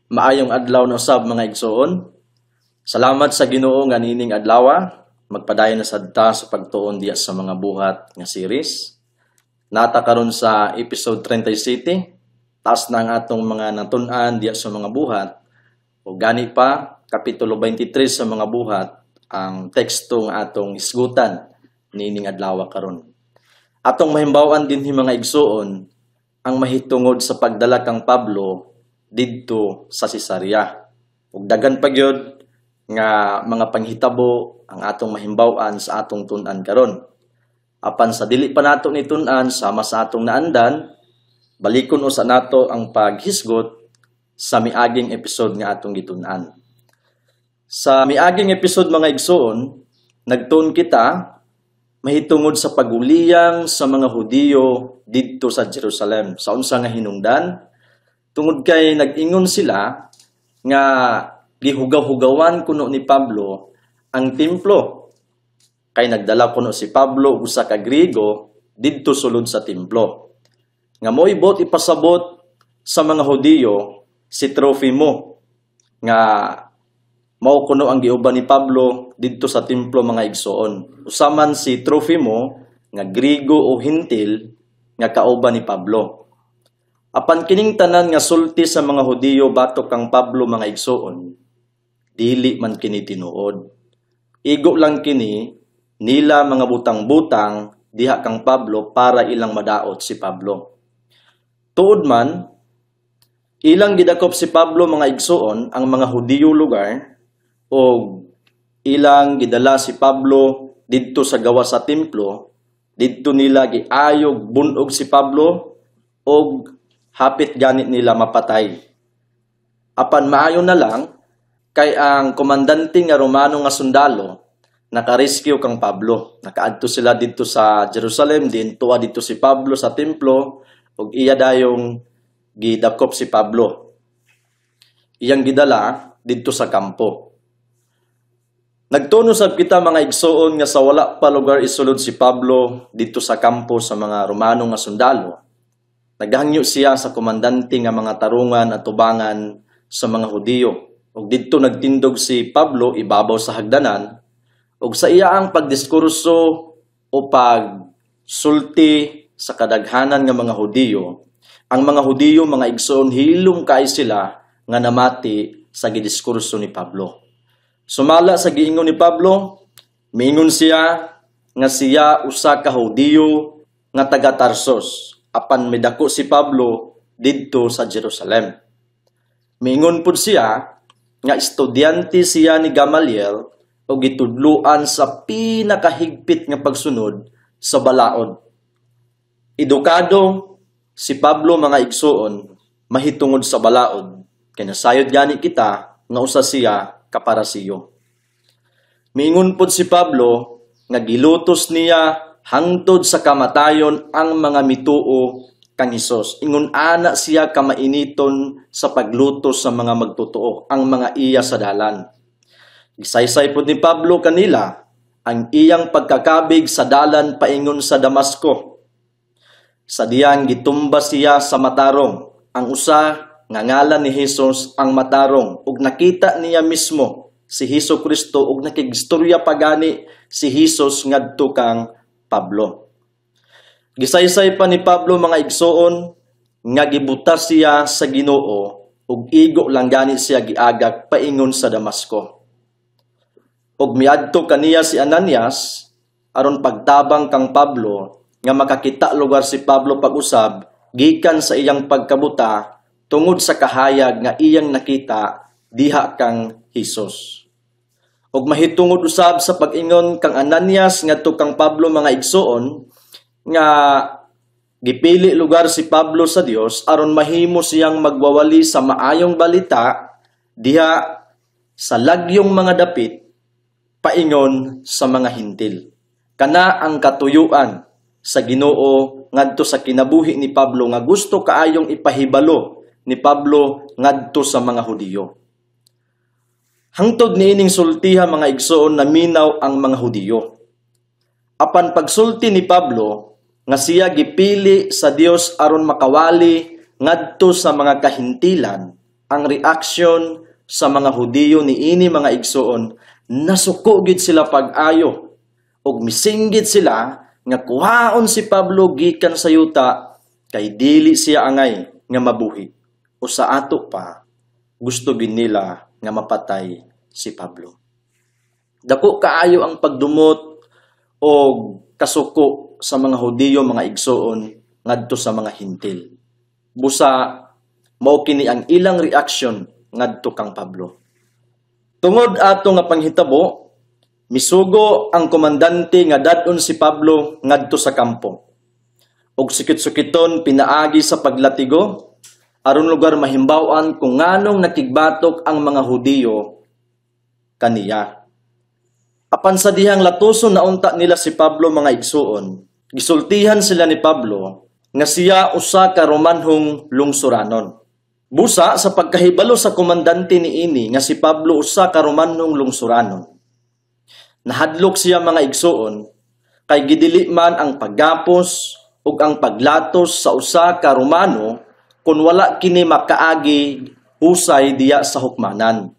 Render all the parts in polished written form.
Maayong adlaw na usab, mga igsoon. Salamat sa Ginoo nga niining adlaw magpadayon na sad ta sa pagtuon diya sa Mga Buhat nga series. Nata karon sa episode 37. Taas na ang atong mga natun-an diya sa Mga Buhat. O gani pa, kapitulo 23 sa Mga Buhat ang teksto nga atong isgutan niining adlaw karon. Atong mahimbaw-an dinhi, mga igsoon, ang mahitungod sa pagdala kang Pablo didto sa Cesarea. Ug daghan pa gyud nga mga panghitabo ang atong mahimbaw-an sa atong tun-an karon. Apan sa dili pa nato ni tun-an, sama sa atong naandan, balikon usa nato ang paghisgot sa miaging episode nga atong gitun-an. Sa miaging episode, mga igsoon, nagtuon kita mahitungod sa paguliyang sa mga Hudiyo didto sa Jerusalem. Sa unsa nga hinungdan? Tungod kay nag-ingon sila nga gihugaw-hugawan kuno ni Pablo ang templo. Kay nagdala kuno si Pablo og usa ka Griego didto sulod sa templo. Nga mo'y buot ipasabot sa mga Hudiyo si Trofimo nga mao kuno ang giuban ni Pablo didto sa templo, mga igsoon. Usaman si Trofimo nga Griego o Hintil nga kauban ni Pablo. Apan kining tanan nga sulti sa mga Hudiyo batok kang Pablo, mga igsoon, dili man kini tinuod. Igo lang kini nila mga butang-butang diha kang Pablo para ilang madaot si Pablo. Tuod man, ilang gidakop si Pablo, mga igsoon, ang mga Hudiyo lugar o ilang gidala si Pablo didto sa gawas sa templo, didto nila giayog bunog si Pablo og hapit ganit nila mapatay. Apan maayo na lang kay ang komandante nga Romano nga sundalo nakarescue kang Pablo. Nakaadto sila didto sa Jerusalem, din tuwa didto si Pablo sa templo ug iya dayong gidakop si Pablo. Iyang gidala didto sa kampo. Nagtuno sab kita, mga igsoon, nga sa wala pa lugar isulod si Pablo didto sa kampo sa mga Romano nga sundalo, naghangyo siya sa komandante nga mga tarungan at tubangan sa mga Hudiyo. Ug didto nagtindog si Pablo ibabaw sa hagdanan ug sa iyaang pagdiskurso o pagsulti sa kadaghanan nga mga Hudiyo, ang mga Hudiyo, mga igsoon, hilom kay sila nga namati sa gidiskurso ni Pablo. Sumala sa giingon ni Pablo, miingon siya nga siya usa ka Hudiyo nga taga Tarsos, apan midako si Pablo didto sa Jerusalem. Miingon pud siya nga estudyante siya ni Gamaliel o gitudluan sa pinakahigpit nga pagsunod sa balaod. Edukado si Pablo, mga igsoon, mahitungod sa balaod, kay nasayod gani kita nga usa siya ka Parisiyo. Miingon pud si Pablo nga gilutos niya hangtod sa kamatayon ang mga mituo kang Hesus. Ingon ana siya kamainiton sa paglutos sa mga magtotoo, ang mga iya sa dalan. Gisaysay pud ni Pablo kanila ang iyang pagkakabig sa dalan paingon sa Damasco. Sa diyang gitumba siya sa matarong, ang usa nga ngalan ni Hesus ang Matarong, ug nakita niya mismo si Hesus Kristo ug nakigstorya pagani si Hesus ngadto kang Pablo. Gisaysay pa ni Pablo, mga igsoon, nga gibutas siya sa Ginoo ug igo lang gani siya giagak paingon sa Damasco. Ug miadto kaniya si Ananias aron pagtabang kang Pablo nga makakita lugar si Pablo pag-usab gikan sa iyang pagkabuta tungod sa kahayag nga iyang nakita diha kang Hesus. Ug mahitungod usab sa pag-ingon kang Ananias ngadto kang Pablo, mga igsoon, nga gipili lugar si Pablo sa Dios aron mahimo siyang magwawali sa maayong balita diha sa lagyong mga dapit paingon sa mga Hintil. Kana ang katuyuan sa Ginoo ngadto sa kinabuhi ni Pablo nga gusto kaayong ipahibalo ni Pablo ngadto sa mga Hudiyo. Hangtod niining sultiha, mga igsoon, naminaw ang mga Hudiyo. Apan pagsulti ni Pablo nga siya gipili sa Dios aron makawali ngadto sa mga kahintilan, Ang reaksyon sa mga Hudiyo niini, mga igsoon, nasuko gid sila pag-ayo ug misinggit sila nga kuhaon si Pablo gikan sa yuta kay dili siya angay nga mabuhi. O sa ato pa, gusto gid nila nga mapatay si Pablo. Dako kaayo ang pagdumot o kasuko sa mga Hudiyo, mga igsoon, ngadto sa mga Hintil. Busa mao kini ang ilang reaksyon ngadto kang Pablo. Tungod ato nga panghitabo, misugo ang komandante nga dad-on si Pablo ngadto sa kampo ug sukit-sukiton pinaagi sa paglatigo aron lugar mahimbaw-an kung nganong nakigbatok ang mga Hudiyo kaniya. Apan sa dihang latuson na unta nila si Pablo, mga igsuon, gisultihan sila ni Pablo nga siya usa ka Romanhong lungsuranon. Busa sa pagkahibalo sa komandante niini nga si Pablo usa ka Romanhong lungsuranon, nahadlok siya, mga igsuon, kay gidili man ang paggapos ug ang paglatos sa usa ka Romano kung wala kini makaagi husay diya sa hukmanan.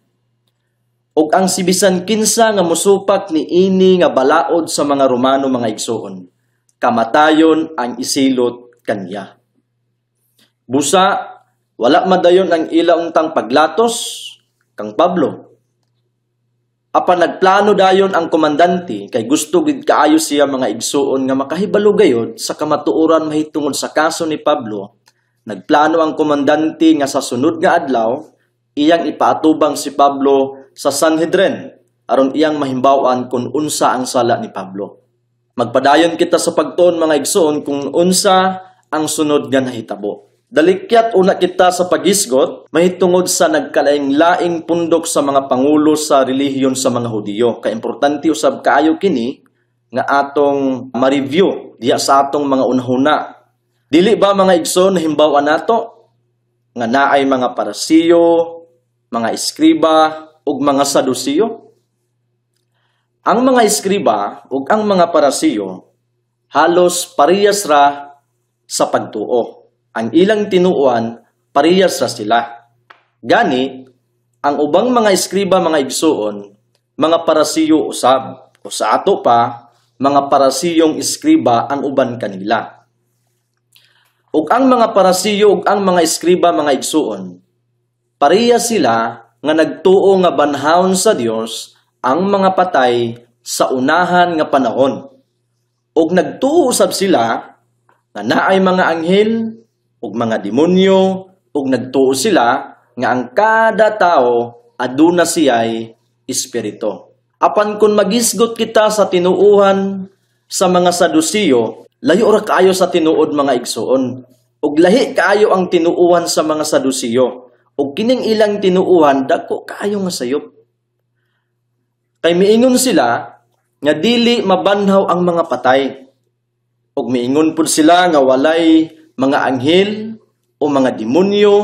Ug ang sibisan kinsa nga mosupak ni ini nga balaod sa mga Romano, mga igsuon, kamatayon ang isilot kaniya. Busa wala madayon ang ila untang paglatos kang Pablo. Apan nagplano dayon ang komandante kay gusto gid kaayo siya, mga igsuon, nga makahibalo gayod sa kamatuoran mahitungod sa kaso ni Pablo. Nagplano ang komandante nga sa sunod nga adlaw iyang ipaatubang si Pablo sa Sanhedrin aron iyang mahimbaw-an kung unsa ang sala ni Pablo. Magpadayon kita sa pagtuon, mga igsuon, kung unsa ang sunod nga nahitabo. Dalikyat una kita sa paghisgot mahitungod sa nagkalaing-laing pundok sa mga pangulo sa relihiyon sa mga Hudiyo. Kay importante usab kaayo kini nga atong ma-review diya sa atong mga unahuna. Dili ba, mga igsoon, nahimbaw-an nato nga naay mga Parasiyo, mga eskriba ug mga Sadusiyo? Ang mga eskriba ug ang mga Parasiyo halos parehas ra sa pagtuo. Ang ilang tinuoan, parehas ra sila. Gani, ang ubang mga eskriba, mga igsuon, mga Parasiyo usab. O sa ato pa, mga Parasiyong eskriba ang uban kanila. Ug ang mga Parasiyo ug ang mga eskriba, mga igsuon, parehas sila nga nagtuo nga banhawon sa Dios ang mga patay sa unahan nga panahon. Ug nagtuo usab sila nga naay mga anghel ug mga demonyo, ug nagtuo sila nga ang kada tao aduna siyay espiritu. Apan kung magisgot kita sa tinuohan sa mga Sadusiyo, layo ra kaayo sa tinuod, mga igsuon. Ug lahi kaayo ang tinuohan sa mga Sadusiyo. Ug kining ilang tinuohan, dako kaayo nga sayop. Kay miingon sila nga dili mabanhaw ang mga patay. Ug miingon pud sila nga walay mga anghel o mga demonyo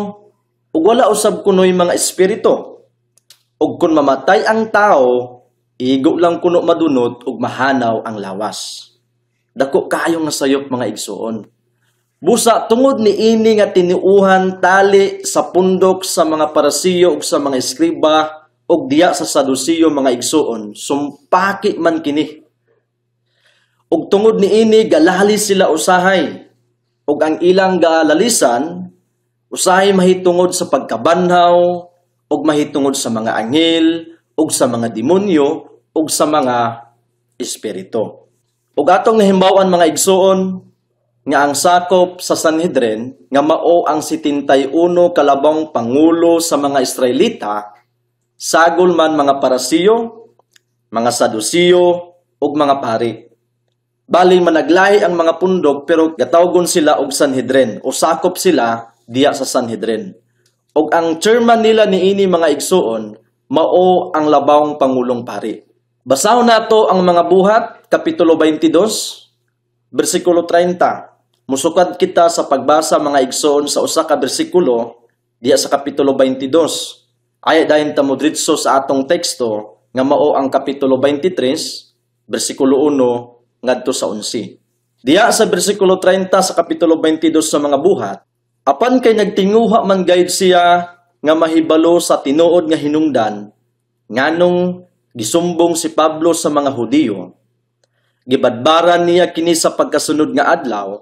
ug wala usab kunoy mga espiritu. Ug kun mamatay ang tao, igo lang kuno madunot ug mahanaw ang lawas. Dako kaayo nga sayop, mga igsuon. Busa tungod ni ini nga tinuuhan tali sa pundok sa mga Parasiyo ug sa mga eskriba ug diya sa Sadusiyo, mga igsuon, sumpaki man kini. Ug tungod ni ini galali sila usahay. Ug ang ilang galalisan usahay mahitungod sa pagkabanhaw ug mahitungod sa mga anghel ug sa mga demonyo ug sa mga espiritu. Ug atong nahimbaw-an, mga igsuon, nga ang sakop sa Sanhedrin nga mao ang 71 kalabang pangulo sa mga Israelita, sagol man mga Parasiyo, mga Sadusiyo ug mga pari. Bali managlahi ang mga pundok pero gatawgon sila og Sanhedrin o sakop sila diya sa Sanhedrin. Og ang chairman nila niini, mga igsuon, mao ang labawng pangulong pari. Basahon nato ang Mga Buhat kapitulo 22 bersikulo 30. Musukad kita sa pagbasa, mga igsoon, sa usa ka bersikulo diya sa kapitulo 22. Ay dayon ta modritso sa atong teksto nga mao ang kapitulo 23 bersikulo 1 ngadto sa 11. Diya sa bersikulo 30 sa kapitulo 22 sa Mga Buhat, apan kay nagtinguha man gayud siya nga mahibalo sa tinuod nga hinungdan nganong gisumbong si Pablo sa mga Hudiyo, gibadbaran niya kini sa pagkasunod nga adlaw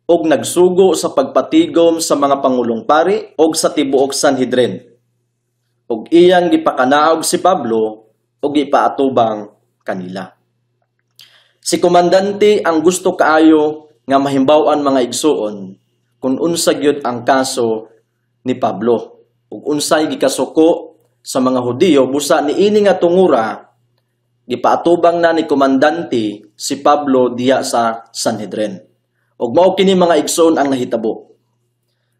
og nagsugo sa pagpatigom sa mga pangulong pari og sa tibuok Sanhedrin. Og iyang gipakanaog si Pablo og gipaatubang kanila. Si komandante ang gusto kaayo nga mahimbaw-an, mga igsuon, kung unsa gyud ang kaso ni Pablo ug unsay gikasuko sa mga Hudiyo. Busa niini nga tungura, gipaatubang na ni komandante si Pablo diha sa Sanhedrin. Ug mao kini, mga igsoon, ang nahitabo.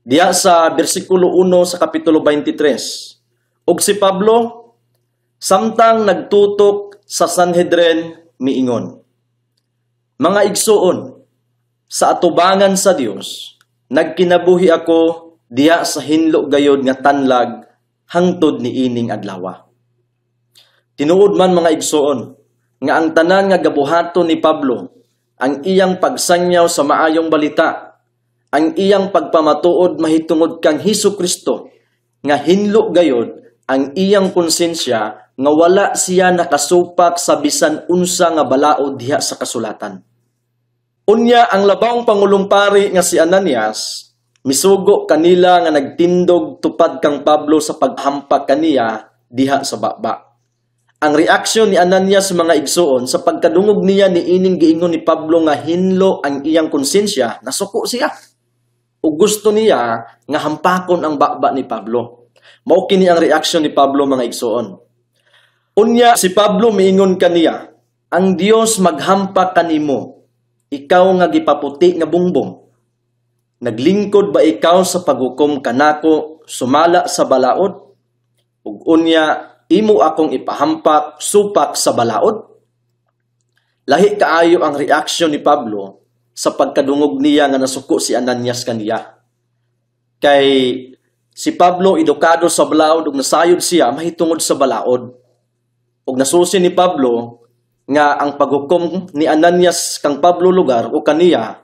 Diha sa bersikulo 1 sa kapitulo 23: "Ug si Pablo, samtang nagtutok sa Sanhedrin, miingon, 'Mga igsoon, sa atubangan sa Dios, nagkinabuhi ako diha sa hinlo gayod nga tanlag hangtod niining adlawa.'" Tinuod man, mga igsoon, nga ang tanan nga gabuhaton ni Pablo, ang iyang pagsanyaw sa maayong balita, ang iyang pagpamatuod mahitungod kang Hesus Kristo, nga hinlo gayod ang iyang konsensya nga wala siya nakasupak sa bisan unsa nga balaod diha sa kasulatan. Unya ang labawng pangulong pari nga si Ananias misugo kanila nga nagtindog tupad kang Pablo sa paghampak kaniya diha sa baba. Ang reaksyon ni Ananias, mga igsuon, sa pagkadungog niya ni ining giingon ni Pablo nga hinlo ang iyang konsensya, nasuko siya. Ug gusto niya nga hampakon ang baba ni Pablo. Mao kini ang reaksyon ni Pablo, mga igsuon. "Unya si Pablo miingon kaniya, 'Ang Dios maghampak kanimo, ikaw nga gipaputi nga bungbong. Naglingkod ba ikaw sa paghukom kanako sumala sa balaod? Ug unya imo akong ipahampak supak sa balaod?'" Lahi kaayo ang reaksyon ni Pablo sa pagkadungog niya nga nasuko si Ananias kaniya. Kay si Pablo edukado sa balaod ug nasayod siya mahitungod sa balaod. Ug nasusi ni Pablo nga ang paghukom ni Ananias kang Pablo lugar o kaniya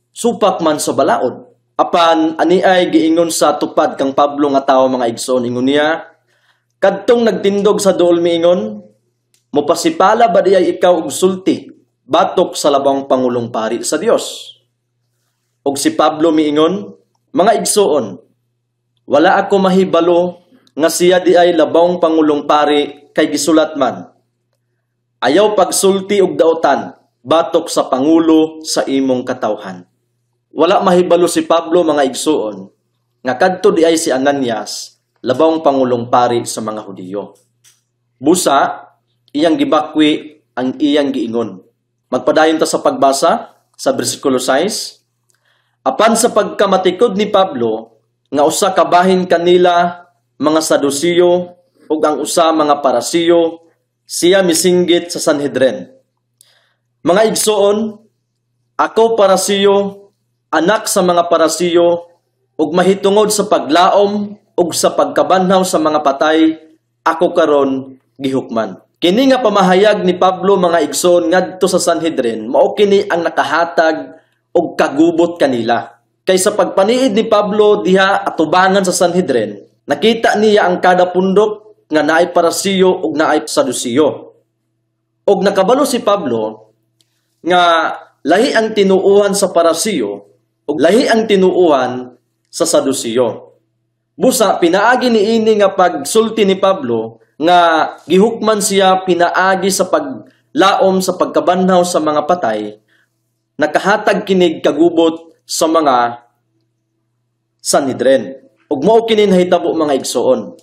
supak man sa balaod. Apan ani ay giingon sa tupad kang Pablo nga tawo, mga igsoon. Ingon niya, "Kadtong nagtindog sa duol miingon, 'Mopasipala ba di ay ikaw og sulti batok sa labawng pangulong pari sa Dios?'" Ug si Pablo miingon, "Mga igsoon, wala ako mahibalo nga siya di ay labawng pangulong pari, kay gisulat man, 'Ayaw pagsulti og daotan batok sa pangulo sa imong katawhan.'" Wala mahibalo si Pablo, mga igsuon, nga kadto di ay si Ananias labawng pangulong pari sa mga Hudiyo. Busa iyang gibakwi ang iyang giingon. Magpadayon ta sa pagbasa sa bersikulo 6. "Apan sa pagkamatikod ni Pablo nga usa ka bahin kanila mga Sadusiyo ug ang usa mga Parasiyo, siya misinggit sa Sanhedrin, 'Mga igsoon, ako Parasiyo, anak sa mga Parasiyo, ug mahitungod sa paglaom ug sa pagkabanhaw sa mga patay, ako karon gihukman.'" Kini nga pamahayag ni Pablo, mga igsoon, ngadto sa Sanhedrin, mao kini ang nakahatag og kagubot kanila. Kay sa pagpaniid ni Pablo diha atubangan sa Sanhedrin, nakita niya ang kada pundok nga naay Parasiyo ug naay Sadusiyo. Og nakabalo si Pablo nga lahi ang tinuuhan sa Parasiyo ug lahi ang tinuuhan sa Sadusiyo. Busa pinaagi niini nga pagsulti ni Pablo nga gihukman siya pinaagi sa paglaom sa pagkabanhaw sa mga patay, nakahatag kinig kagubot sa mga Sanhedrin. Ug mao kini nahitabo, mga igsoon.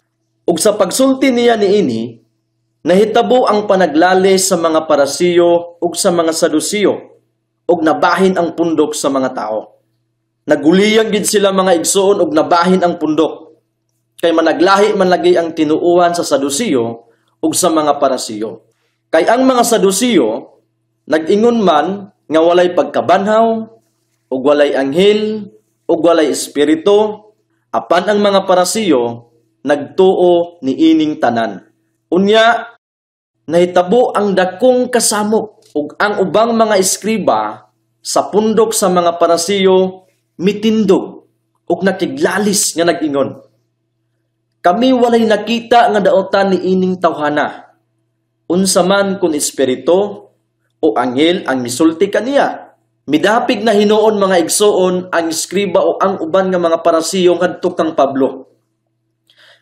Ug sa pagsulti niya niini, nahitabo ang panaglali sa mga Parasiyo ug sa mga Sadusiyo ug nabahin ang pundok sa mga tao. Naguliyang gid sila, mga igsoon, ug nabahin ang pundok. Kay managlahi man lagi ang tinuuhan sa Sadusiyo ug sa mga Parasiyo. Kay ang mga Sadusiyo nag-ingon man nga walay pagkabanhaw ug walay anghel ug walay espiritu, apan ang mga Parasiyo nagtuo niining tanan. Unya nahitabo ang dakong kasamok ug ang ubang mga eskriba sa pundok sa mga Parasiyo mitindog ug nakiglalis nga nag-ingon, "Kami walay nakita nga daotan ni ining tawhana. Unsa man kun espiritu o anghel ang misulti kaniya." Midapig na hinuon, mga igsoon, ang eskriba o ang uban nga mga Parasiyo ngadto kang Pablo.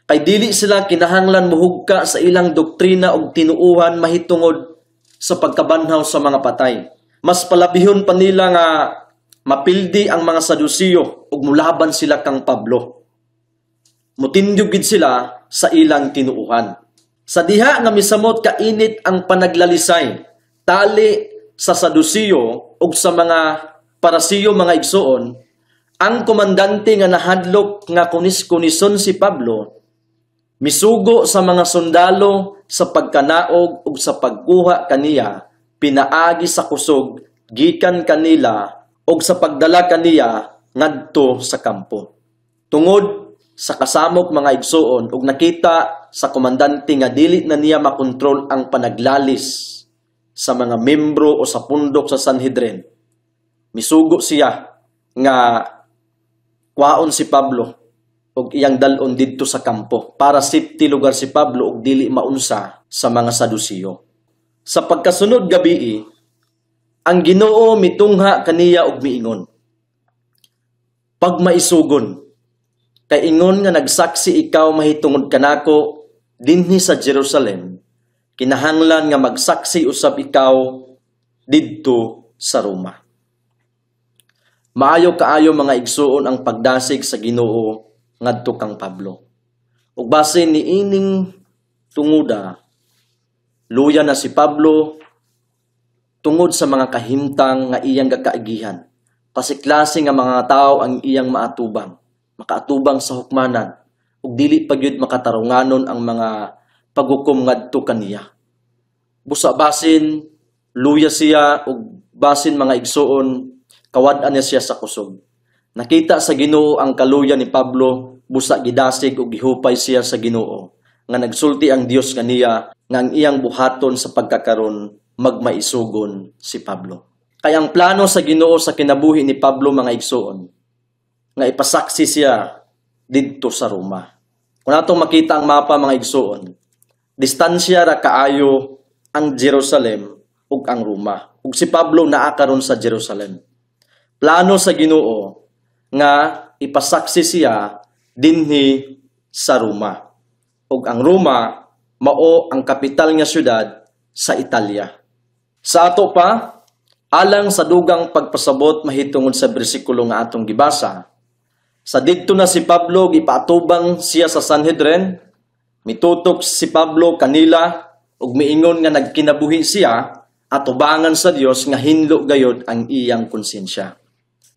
Kay dili sila kinahanglan muhugka sa ilang doktrina og tinuuhan mahitungod sa pagkabanhaw sa mga patay. Mas palabihon pa nila nga mapildi ang mga Sadusiyo ug mulaban sila kang Pablo. Mutindog gid sila sa ilang tinuuhan. Sa diha nga misamot kainit ang panaglalisay, tali sa Sadusiyo ug sa mga Parasiyo, mga igsoon, ang komandante nga nahadlok nga kunis-kunison si Pablo, misugo sa mga sundalo sa pagkanaog ug sa pagkuha kaniya pinaagi sa kusog gikan kanila ug sa pagdala kaniya ngadto sa kampo. Tungod sa kasamok, mga igsoon, ug nakita sa komandante nga dili na niya makontrol ang panaglalis sa mga membro o sa pundok sa Sanhedrin, misugo siya nga kwaon si Pablo ug iyang dalon didto sa kampo para safety lugar si Pablo ug dili maunsa sa mga Sadusiyo. Sa pagkasunod gabii, ang Ginoo mitungha kaniya ug miingon, "Pagmaisugon, kay ingon nga nagsaksi ikaw mahitungod kanako dinhi sa Jerusalem, kinahanglan nga magsaksi usab ikaw didto sa Roma." Maayo kaayo, mga igsuon, ang pagdasig sa Ginoo ngadto kang Pablo. Ug base niining tunguda, luya na si Pablo tungod sa mga kahimtang nga iyang gakaagihan. Klase-klase nga mga tao ang iyang maatubang, makaatubang sa hukmanan, ug dili pa gyud makatarunganon ang mga paghukom ngadto kaniya. Busa basin luya siya ug basin, mga igsuon, kawad-an niya siya sa kusog. Nakita sa Ginoo ang kaluya ni Pablo, busa gidasig ug gihupay siya sa Ginoo nga nagsulti ang Dios kaniya nga ang iyang buhaton sa pagkakaron, magmaisugon si Pablo. Kay ang plano sa Ginoo sa kinabuhi ni Pablo, mga igsuon, nga ipasaksi siya didto sa Roma. Kung atong makita ang mapa, mga igsuon, distansya ra kaayo ang Jerusalem ug ang Roma. Ug si Pablo naa karon sa Jerusalem. Plano sa Ginoo nga ipasaksi siya dinhi sa Roma. Ug ang Roma mao ang kapital nga syudad sa Italia. Sa ato pa, alang sa dugang pagpasabot mahitungod sa bersikulo nga atong gibasa, sa didto na si Pablo gipaatubang siya sa Sanhedrin, mitutok si Pablo kanila ug miingon nga nagkinabuhi siya atubangan sa Dios nga hinlo gayod ang iyang konsensya.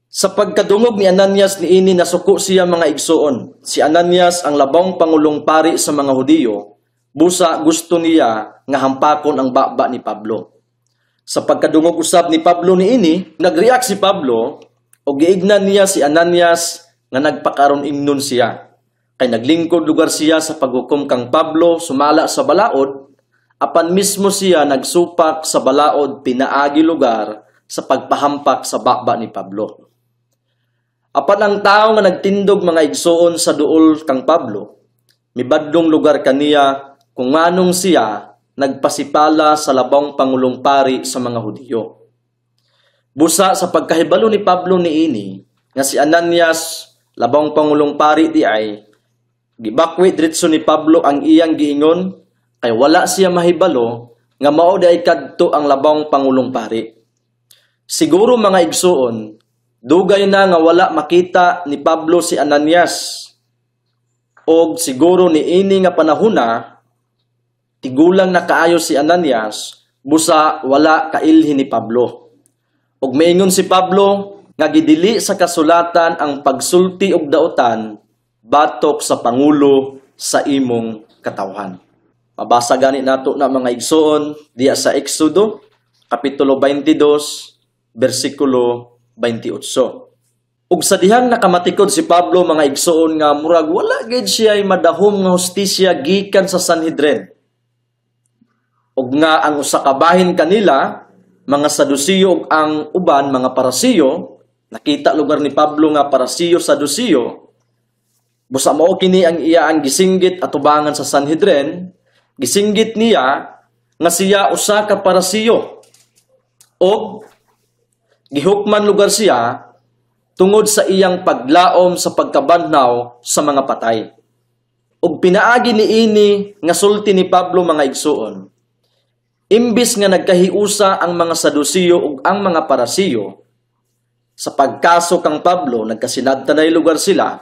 Sa pagkadungog ni Ananias niini, nasuko siya, mga igsuon. Si Ananias ang labong pangulong pari sa mga Hudiyo, busa gusto niya nga hampakon ang baba ni Pablo. Sa pagkadungog usab ni Pablo niini, nagreact si Pablo ug giignan niya si Ananias nga nagpakaron ingnon siya. Kay naglingkod lugar siya sa paghukom kang Pablo sumala sa balaod, apan mismo siya nagsupak sa balaod pinaagi lugar sa pagpahampak sa baba ni Pablo. Apan ang tao nga nagtindog, mga igsuon, sa duol kang Pablo, mibadlong lugar kaniya kung nganong siya nagpasipala sa labong pangulong pari sa mga Hudiyo. Busa sa pagkahibalo ni Pablo niini nga si Ananias labong pangulong pari di ay, gibakwi diretso ni Pablo ang iyang giingon kay wala siya mahibalo nga mao di ay kadto ang labong pangulong pari. Siguro, mga igsuon, dugay na nga wala makita ni Pablo si Ananias. Og siguro niini nga panahona, tigulang na kaayo si Ananias, busa wala kailhin ni Pablo. Og maingon si Pablo nga gidili sa kasulatan ang pagsulti og daotan batok sa pangulo sa imong katawhan. Mabasa gani nato na, mga igsoon, diya sa Exodo kapitulo 22 bersikulo 28. Ug sa dihang nakamatikod si Pablo, mga igsoon, nga murag wala gid siya madahom nga hustisya gikan sa Sanhedrin, ug nga ang usa ka bahin kanila mga Sadusiyo ug ang uban mga Parasiyo, nakita lugar ni Pablo nga Parasiyo, Sadusiyo, Busa mao kini ang iya ang gisinggit atubangan sa Sanhedrin, gisinggit niya nga siya usa ka Parasiyo og gihukman lugar siya tungod sa iyang paglaom sa pagkabanhaw sa mga patay. Ug pinaagi niini nga sulti ni Pablo, mga igsuon, imbis nga nagkahiusa ang mga Sadusiyo ug ang mga Parasiyo sa pagkaso kang Pablo, nagkasinabtanay lugar sila.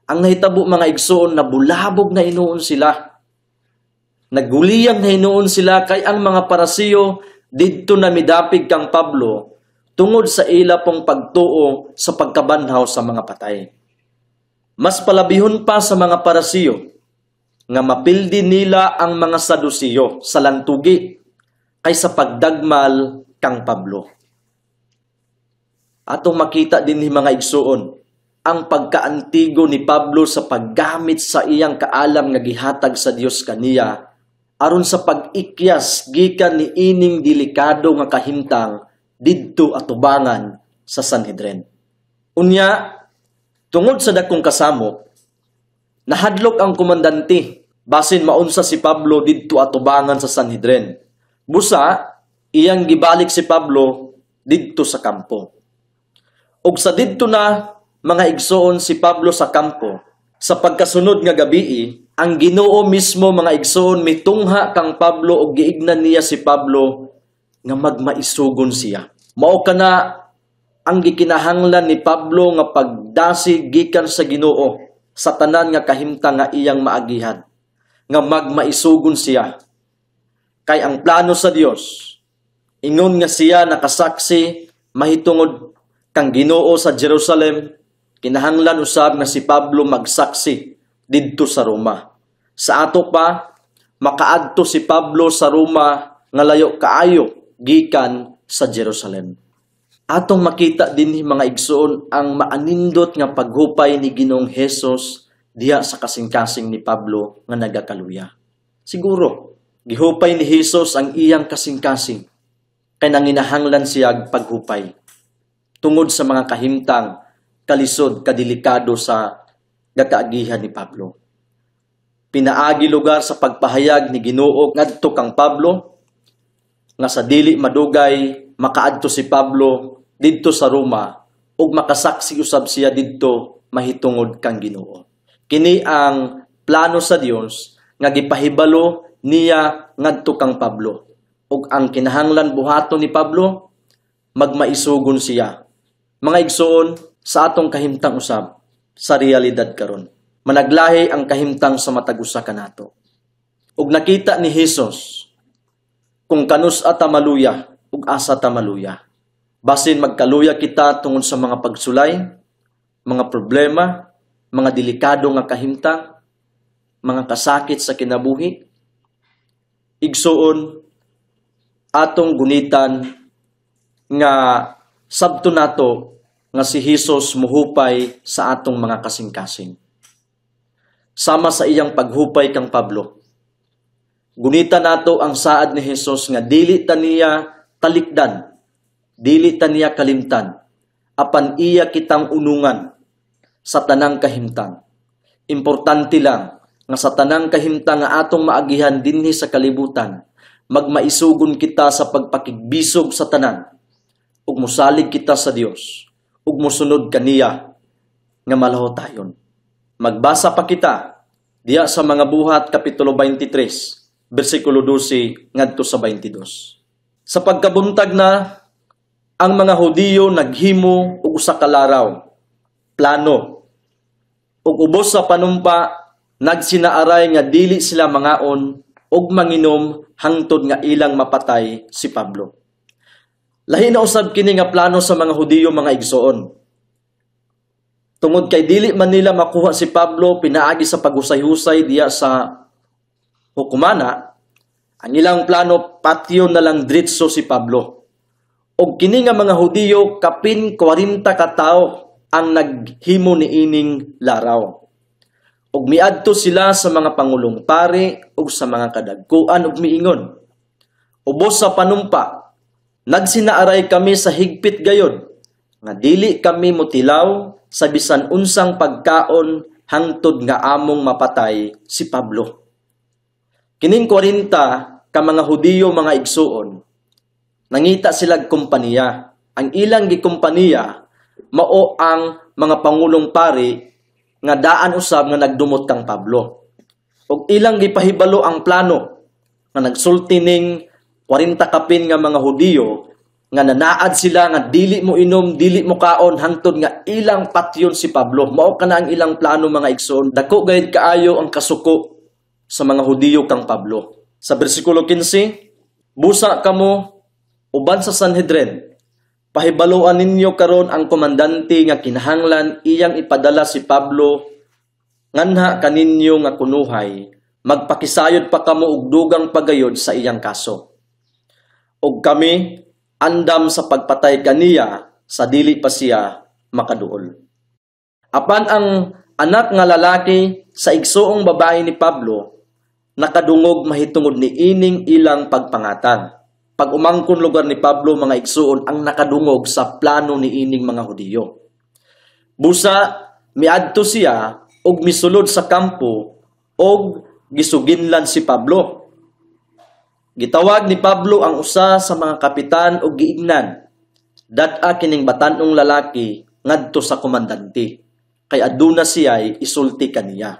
Ang nahitabo, mga igsuon, nabulabog na hinuon sila. Naguliyang na hinuon sila kay ang mga Parasiyo didto na midapig kang Pablo tungod sa ila pong pagtuo sa pagkabanhaw sa mga patay. Mas palabihon pa sa mga Parasiyo nga mapildi nila ang mga Sadusiyo sa lantugi kaysa pagdagmal kang Pablo. Atong makita din ni mga igsuon ang pagkaantigo ni Pablo sa paggamit sa iyang kaalam nga gihatag sa Dios kaniya aron sa pag-ikyas gikan ni ining delikado nga kahimtang didto atubangan sa Sanhedrin. Unya, tungod sa dakong kasamok, nahadlok ang komandante basin maunsa si Pablo didto atubangan sa Sanhedrin. Busa, iyang gibalik si Pablo didto sa kampo. Ug sa didto na, mga igsoon, si Pablo sa kampo, sa pagkasunod nga gabii, ang Ginoo mismo, mga igsoon, mitungha kang Pablo ug giignan niya si Pablo nga magmaisugon siya. Mao kana ang gikinahanglan ni Pablo nga pagdasig gikan sa Ginoo sa tanan nga kahimtang nga iyang maagihan, nga magmaisugon siya. Kay ang plano sa Dios, ingon nga siya nakasaksi mahitungod kang Ginoo sa Jerusalem, kinahanglan usab nga si Pablo magsaksi didto sa Roma. Sa ato pa, makaadto si Pablo sa Roma nga layo kaayo gikan sa Jerusalem. Atong makita din mga igsoon ang maanindot nga paghupay ni Ginoong Hesus diha sa kasing-kasing ni Pablo nga nagakaluya. Siguro, gihupay ni Hesus ang iyang kasing-kasing kay nanginahanglan siya paghupay tungod sa mga kahimtang kalisod kadelikado sa gakaagihan ni Pablo. Pinaagi lugar sa pagpahayag ni Ginoo ngadto kang Pablo nga sa dili madugay makaadto si Pablo didto sa Roma ug makasaksi usab siya didto mahitungod kang Ginoo. Kini ang plano sa Dios nga gipahibalo niya ngadto kang Pablo, ug ang kinahanglan buhaton ni Pablo, magmaisugon siya. Mga igsoon, sa atong kahimtang usab sa realidad karon, managlahi ang kahimtang sa matag usa kanato. Ug nakita ni Hesus kung kanus ata maluya ug asa ta maluya. Basin magkaluya kita tungod sa mga pagsulay, mga problema, mga delikado nga kahimtang, mga kasakit sa kinabuhi. Igsuon, atong gunitan nga sabto nato nga si Hesus muhupay sa atong mga kasing-kasing. Sama sa iyang paghupay kang Pablo. Gunita nato ang saad ni Hesus nga dili ta niya talikdan, dili ta niya kalimtan, apan iya kitang unungan sa tanang kahimtang. Importante lang nga sa tanang kahimtang nga atong maagihan dinhi sa kalibutan, magmaisugon kita sa pagpakigbisog sa tanan, ug mosalig kita sa Dios, ug mosunod kaniya nga malahotayon. Magbasa pa kita diya sa Mga Buhat kapitulo 23, bersikulo 12 ngadto sa 22. Sa pagkabuntag na, ang mga Hudiyo naghimo og usa ka laraw, plano, ug ubos sa panumpa nagsinaaray nga dili sila mangaon ug manginom hangtod nga ilang mapatay si Pablo. Lahi na usab kini nga plano sa mga Hudiyo, mga igsoon. Tungod kay dili man nila makuha si Pablo pinaagi sa paghusay-husay diya sa hukumana, ang ilang plano patyon na lang dritso si Pablo. Og kini nga mga Hudiyo kapin 40 ka tawo ang naghimo niining laraw. Og miadto sila sa mga pangulong pari ug sa mga kadagkuan ug miingon, "Ubos sa panumpa, nagsinaaray kami sa higpit gayod nga dili kami motilaw sa bisan unsang pagkaon hangtod nga among mapatay si Pablo. Kining 40 ka mga Hudiyo, mga igsuon, nangita silag kompanya. Ang ilang gikumpanya mao ang mga pangulong pari nga daan usab nga nagdumot kang Pablo. Og ilang gipahibalo ang plano nga nagsulti ning 40 kapin nga mga Hudiyo nga nanaad sila nga dili mo inom, dili mo kaon hangtod nga ilang patyon si Pablo. Mao kana ang ilang plano, mga igsoon. Dako gayud kaayo ang kasuko sa mga Hudiyo kang Pablo. Sa bersikulo 15, "Busa kamo uban sa Sanhedrin. Pahibaluan ninyo karon ang komandante nga kinahanglan iyang ipadala si Pablo nganha kaninyo nga kunuhay magpakisayod pa kamo og dugang pagayod sa iyang kaso. Og kami andam sa pagpatay kaniya sa dili pa siya makaduol." Apan ang anak nga lalaki sa igsuong babae ni Pablo nakadungog mahitungod ni ining ilang pagpangatan. Pag-umangkon lugar ni Pablo, mga igsuon, ang nakadungog sa plano ni ining mga Hudiyo. Busa miadto siya og misulod sa kampo og gisuginlan si Pablo. Gitawag ni Pablo ang usa sa mga kapitan og giingnan, "Dat-a kining batan-ong lalaki ngadto sa komandante, kay aduna siya'y isulti kaniya."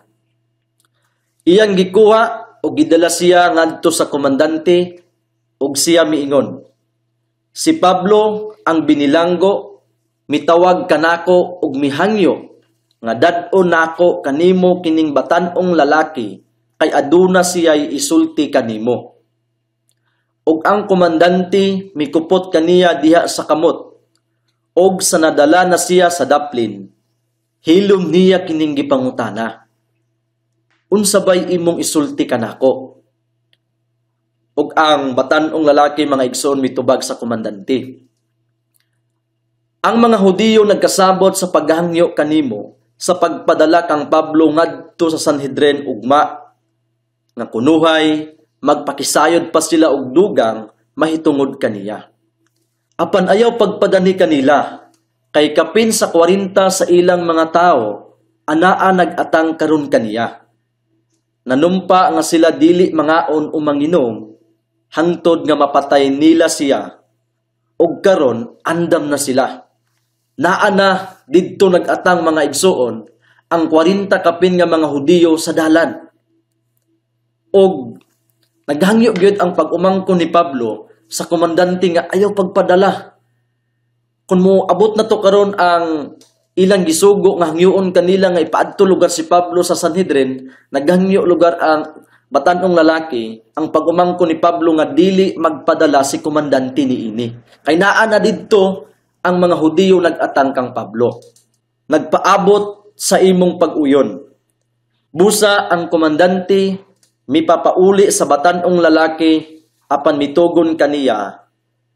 Iyang gikuha og gidala siya ngadto sa komandante og siya miingon, "Si Pablo ang binilanggo mitawag kanako og mihangyo nga dad-on nako kanimo kining batan-ong lalaki kay aduna siya'y isulti kanimo." Og ang komandante mikupot kaniya diha sa kamot, og sa nadala na siya sa daplin, hilom niya kining gipangutana, "Unsa bay imong isulti kanako?" Og ang batan-ong lalaki, mga igsoon, mitubag sa komandante, "Ang mga Hudiyo nagkasabot sa paghangyo kanimo sa pagpadala kang Pablo ngadto sa Sanhedrin ugma, nga kunuhay magpakisayod pa sila og dugang mahitungod kaniya. Apan ayaw pagpadani kanila, kay kapin sa 40 sa ilang mga tao anaa nag-atang karon kaniya. Nanumpa nga sila dili mangaon o manginom hangtod nga mapatay nila siya, og karon andam na sila." Naa na didto nag-atang, mga igsoon, ang 40 kapin nga mga Hudiyo sa dalan. Og naghangyo gyud ang pag-umangkon ni Pablo sa komandante nga ayaw pagpadala. Kung mo abot na to karon ang ilang gisugo nga hangyoon kanila nga ipaadto lugar si Pablo sa Sanhedrin, naghangyo lugar ang batan-ong lalaki, ang pag-umangkon ni Pablo nga dili magpadala si komandante niini. Kay naa na didto ang mga Hudiyo nag-atang kang Pablo. Nagpaabot sa imong pag-uyon. Busa ang komandante mipapauli sa batan-ong lalaki, apan mitugon kaniya,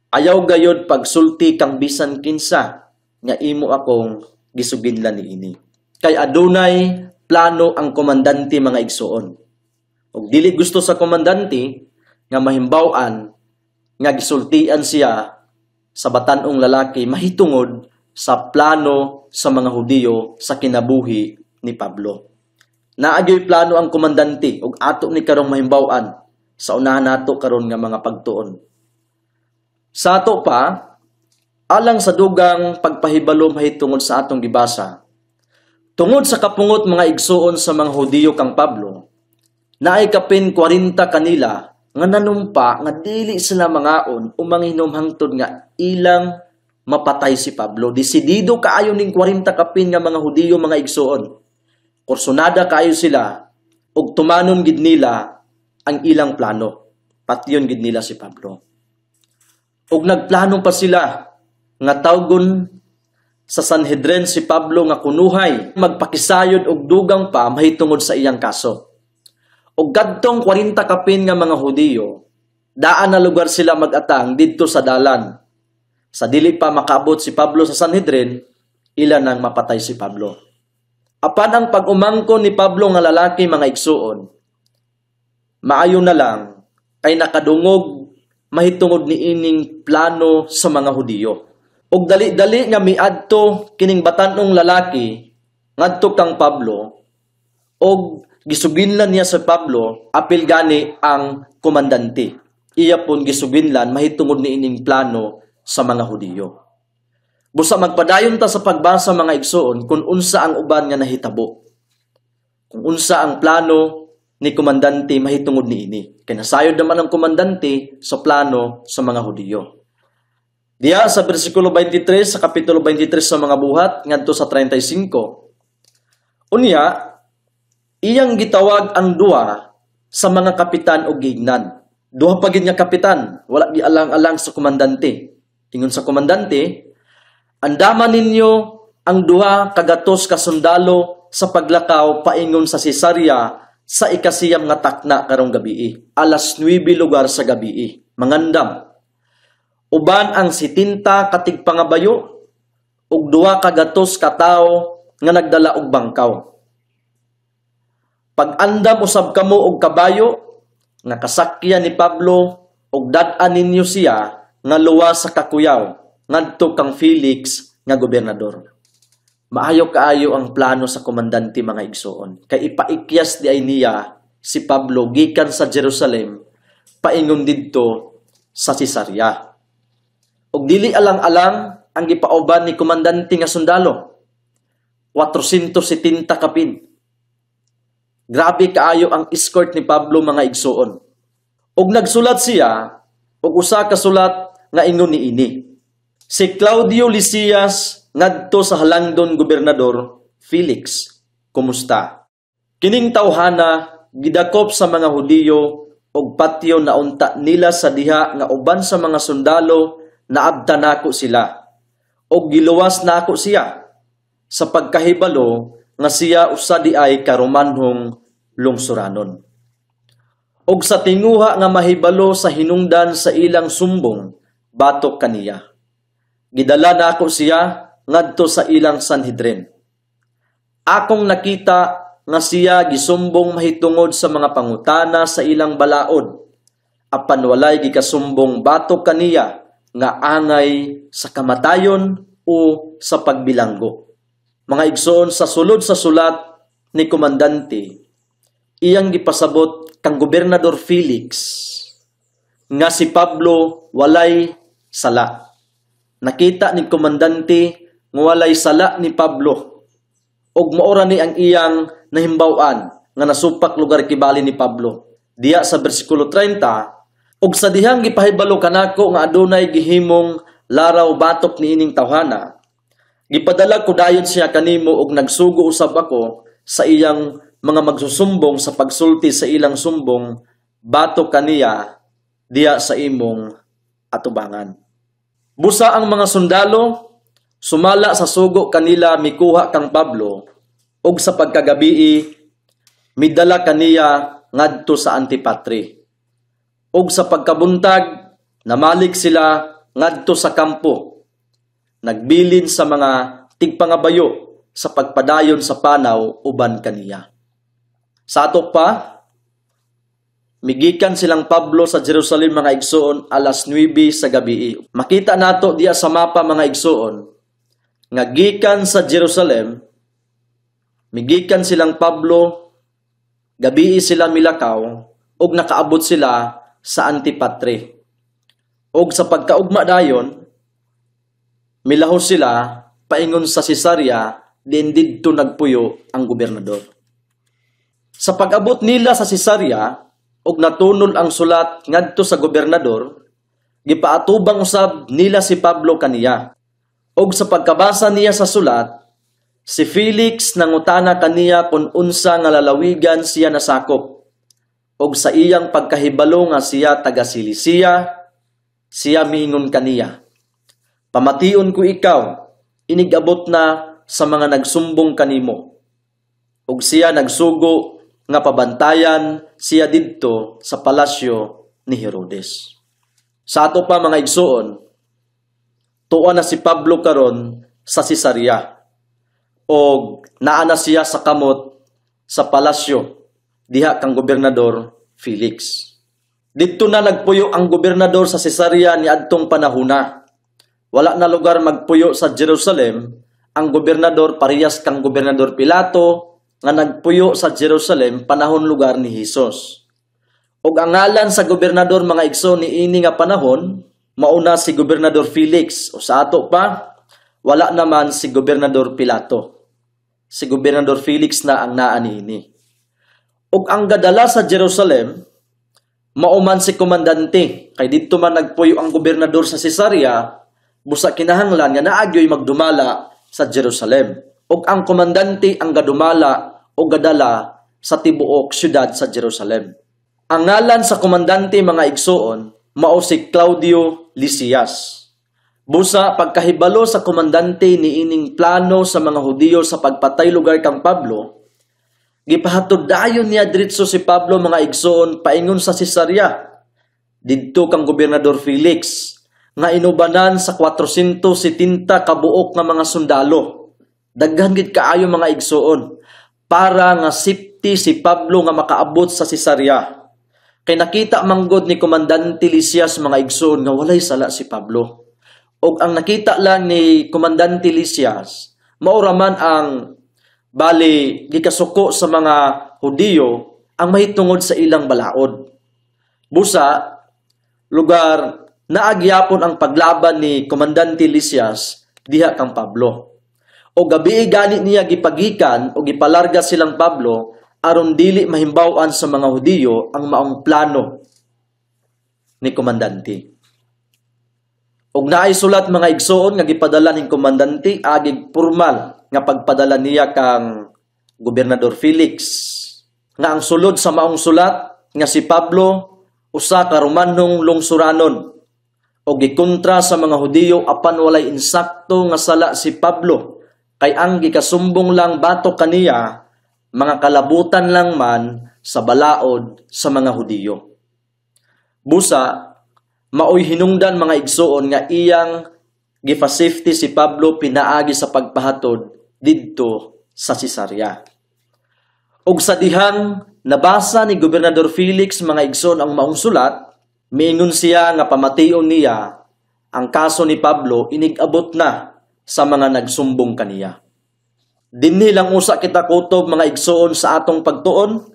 "Ayaw gayod pagsulti kang bisan kinsa nga imo akong gisuginlan niini." Kay adunay plano ang komandante, mga igsoon. Og dili gusto sa komandante nga mahimbaw-an nga gisultian siya sa batan-ong lalaki mahitungod sa plano sa mga Hudiyo sa kinabuhi ni Pablo. Naagyoy plano ang komandante ug ato ni karong mahimbaw-an sa unahan nato karon nga mga pagtuon. Sa ato pa, alang sa dugang pagpahibalo mahitungod sa atong gibasa, tungod sa kapungot, mga igsuon, sa mga Hudiyo kang Pablo, naay kapin 40 kanila nga nanumpa nga dili sila mangaon o manginom hangtod nga ilang mapatay si Pablo. Desidido kaayo ning 40 kapin nga mga Hudiyo, mga igsuon. Kursunada kaayo sila ug tumanon gid nila ang ilang plano. Patyon gid nila si Pablo. Ug nagplano pa sila nga tawgon sa Sanhedrin si Pablo nga kunuhay magpakisayod og dugang pa mahitungod sa iyang kaso. Ug kadtong 40 kapin nga mga Hudiyo, daan na lugar sila mag-atang didto sa dalan. Sa dili pa makaabot si Pablo sa Sanhedrin, ila nang mapatay si Pablo. Apan ang pag-umangkon ni Pablo nga lalaki, mga igsuon, maayo na lang kay nakadungog mahitungod ni ining plano sa mga Hudiyo. Og dali-dali nga miadto kining batan-ong lalaki ngadto kang Pablo, Og gisuginlan niya sa Pablo, apil gani ang komandante. Iya pon gisuginlan mahitungod ni ining plano sa mga Hudiyo. Busa magpadayon ta sa pagbasa, mga igsoon, kung unsa ang uban nga nahitabo. Kung unsa ang plano ni komandante mahitungod niini. Kay nasayod naman ang komandante sa plano sa mga Hudiyo. Diya sa bersikulo 23 sa kapitulo 23 sa Mga Buhat ngadto sa 35. Unya, iyang gitawag ang duha sa mga kapitan og giingnan. Duha pa gid nga kapitan, wala gialang-alang sa komandante. Ingon sa komandante, "Andama ninyo ang 200 ka sundalo sa paglakaw paingon sa Cesarea sa 9 nga takna karong gabii. 9:00 lugar sa gabii. Mangandam. Uban ang 70 ka tigpangabayo ug 200 ka tawo nga nagdala og bangkaw. Pag-andam usab kamo og kabayo nga kasakyan ni Pablo ug dad-an ninyo siya nga luwas sa kakuyaw ngadto kang Felix nga gobernador." Maayo kaayo ang plano sa komandante, mga igsoon. Kay ipaikyas di ay niya si Pablo gikan sa Jerusalem paingon didto sa Cesarea. Ug dili alang-alang ang gipauban ni komandante nga sundalo. 470 kapin. Grabe kaayo ang escort ni Pablo, mga igsoon. Ug nagsulat siya og usa ka sulat nga ingon niini. Si Claudio Lysias ngadto sa halangdon gobernador Felix, kumusta? Kining tawhana gidakop sa mga Hudiyo og patyo naunta nila sa diha nga uban sa mga sundalo naabta nako sila og giluwas nako siya sa pagkahibalo nga siya usa di ay karomanhong lungsuranon. Og sa tinguha nga mahibalo sa hinungdan sa ilang sumbong batok kaniya, gidala nako siya ngadto sa ilang Sanhedrin. Akong nakita nga siya gisumbong mahitungod sa mga pangutana sa ilang balaod, apan walay gikasumbong batok kaniya nga angay sa kamatayon o sa pagbilanggo. Mga igsoon, sa sulod sa sulat ni komandante, iyang gipasabot kang Gobernador Felix nga si Pablo walay sala. Nakita ni komandante nga walay sala ni Pablo ug maora ni ang iyang nahimbaw-an nga nasupak lugar kibali ni Pablo. Diya sa bersikulo 30, "Ug sa dihang gipahibalo kanako nga adunay gihimong laraw batok niining tawhana, gipadala ko dayon siya kanimo ug nagsugo usab ako sa iyang mga magsusumbong sa pagsulti sa ilang sumbong batok kaniya diya sa imong atubangan." Busa ang mga sundalo sumala sa sugo kanila mikuha kang Pablo ug sa pagkagabii midala kaniya ngadto sa Antipatri. Ug sa pagkabuntag namalik sila ngadto sa kampo. Nagbilin sa mga tigpangabayo sa pagpadayon sa panaw uban kaniya. Sa ato pa, migikan silang Pablo sa Jerusalem, mga igsoon, 9:00 sa gabi. Makita nato diya sa mapa, mga igsoon, nga gikan sa Jerusalem, migikan silang Pablo, gabii sila milakaw, ug nakaabot sila sa Antipatri. Ug sa pagkaugma dayon, milahos sila paingon sa Cesarea, din didto nagpuyo ang gobernador. Sa pag-abot nila sa Cesarea, ug natunol ang sulat ngadto sa gobernador, gipaatubang usab nila si Pablo kaniya. Ug sa pagkabasa niya sa sulat, si Felix nangutana kaniya kung unsa nga lalawigan siya nasakop. Ug sa iyang pagkahibalo nga siya taga Cilicia, siya miingon kaniya, "Pamation ko ikaw, inigabot na sa mga nagsumbong kanimo." Ug siya nagsugo nga pabantayan siya didto sa palasyo ni Herodes. Sa ato pa, mga igsoon, tuwa na si Pablo karon sa Cesarea og naa na siya sa kamot sa palasyo diha kang Gobernador Felix. Didto na nagpuyo ang gobernador sa Cesarea niadtong panahuna. Wala na lugar magpuyo sa Jerusalem ang gobernador, parehas kang Gobernador Pilato, nga nagpuyo sa Jerusalem panahon lugar ni Hesus. Ug ang ngalan sa gobernador, mga igsoon, niini nga panahon mauna si Gobernador Felix, o sa ato pa wala naman si Gobernador Pilato. Si Gobernador Felix na ang naa niini. Ug ang gadala sa Jerusalem mao man si komandante, kay didto man nagpuyo ang gobernador sa Cesarea, busa kinahanglan nga naa gyoy magdumala sa Jerusalem. Ug ang komandante ang gadumala o gadala sa tibuok syudad sa Jerusalem. Ang ngalan sa komandante, mga igsoon, mao si Claudio Lysias. Busa pagkahibalo sa komandante niining plano sa mga Hudiyo sa pagpatay lugar kang Pablo, gipahatod dayon niya diretso si Pablo, mga igsoon, paingon sa Cesarea, didto kang Gobernador Felix nga inubanan sa 470 kabuok nga mga sundalo. Daghan gid kaayo, mga igsoon, para nga safety si Pablo nga makaabot sa Cesarea. Kay nakita manggod ni Komandante Lysias, mga igsoon, nga walay sala si Pablo. Og ang nakita lang ni Komandante Lysias, mao ra man ang bali gikasuko sa mga Hudiyo ang mahitungod sa ilang balaod. Busa lugar naagyapon ang paglaban ni Komandante Lysias diha kang Pablo. O gabi gani niya gipagikan o gipalarga silang Pablo aron dili mahimbaw-an sa mga Hudiyo ang maong plano ni komandante. Og naay sulat, mga igsoon, nga gipadala ning komandante agig formal nga pagpadala niya kang Gobernador Felix, nga ang sulod sa maong sulat nga si Pablo usa ka Romanong lungsuranon o gikontra sa mga Hudiyo, apan walay insakto nga sala si Pablo, kay ang gikasumbong lang batok kaniya mga kalabutan lang man sa balaod sa mga Hudiyo. Busa maoy hinungdan, mga igsoon, nga iyang gifa-safety si Pablo pinaagi sa pagpahatod didto sa Cesarea. Ug sa dihang nabasa ni Gobernador Felix, mga igsoon, ang maong sulat, miingon siya nga pamation niya ang kaso ni Pablo inig-abot na sa mga nagsumbong kaniya. Dinhi lang usa kita kutob, mga igsoon, sa atong pagtuon,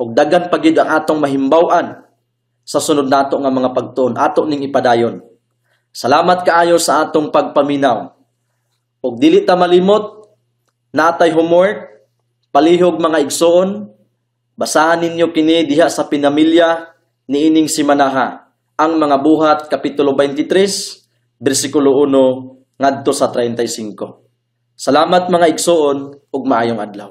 ug daghan pa gyud ang atong mahimbaw-an sa sunod nato nga mga pagtuon. Ato ning ipadayon. Salamat kaayo sa atong pagpaminaw. Ug dili ta malimot, natay homework, palihog, mga igsoon, basahan ninyo kini diha sa pinamilya niining simanaha, ang Mga Buhat kapitulo 23 bersikulo 1 ngadto sa 35. Salamat, mga igsoon, ug maayong adlaw.